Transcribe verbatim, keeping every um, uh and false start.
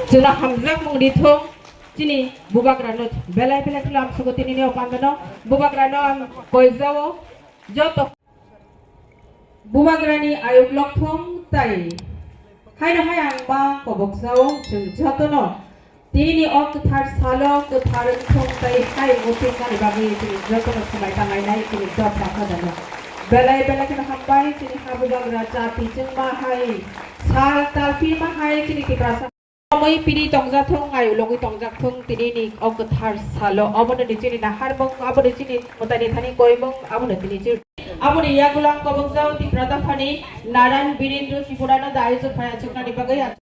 Chwla hamjakmung rithung chini bubagrano belai belai khwlai amsugo tinini o pandano bubagrano ang koijao joto bubagrani ayuk lokthung tai haino hai ang ma kobokjao chwng jotono tinini o kwthar salo kwthar wngthung tai hai muthungmani bagwi chini jotono swmai tangainai chini dopha khajano belai belai kheno hambai chini ha bubagra jati chwngma hai sal talpima hai chini Tiprasa. Omoi piri tongjathung, ngai ulogwi tongjathung, tini ni o kwthar salo, obono ni chini naharmung, abono chini mwtaini thani koimung, abono tini chini. Aboni yagulang kobokjao Tipra Taphani Naran Birendra Tripurano dai chukphai achuknani bagwi.